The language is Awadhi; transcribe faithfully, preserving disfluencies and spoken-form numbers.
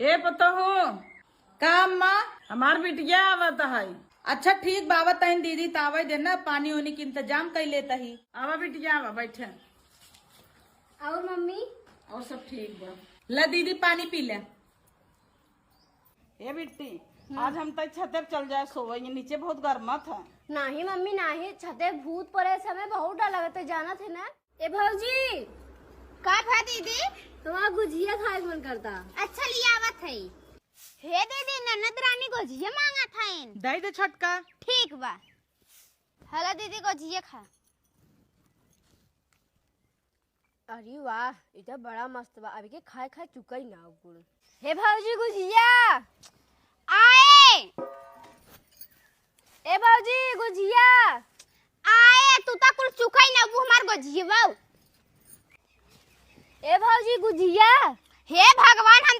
ए पतोहू। का अम्मा? हमार बिटिया आवत है। अच्छा ठीक बा, आवत हईन दीदी, त आवे दे ना, पानी उनी के इंतजाम कई लेत ही। आवा बिटिया, आवा, बैठे। और मम्मी? और सब ठीक बा। ला दीदी, पानी पी ले। ए बिट्टी, आज हम तई छते पे चल जाए सोवे, ये नीचे बहुत गर्मा था। नाही मम्मी नाही, छते भूत परे से हमें बहुत डर लगत है, जानत है ना। ए भौजी। का भा दीदी? हमार गुझिया खाए के मन करता। अच्छा लिया आवत है। हे दीदी, ननद रानी गुझिया मांगत हईन। दे दे छोटका। ठीक बा। हला दीदी गुझिया खा। अरे वाह, ई तो बड़ा मस्त बा। अभी के खाए खाए चुकई ना कुल। हे भौजी गुझिया। आए। ए भौजी गुझिया। आए, तू तो कुल चुकई ना, वो हमार गुझिया बाऊ। ए भौजी गुझिया। हे भगवान, हम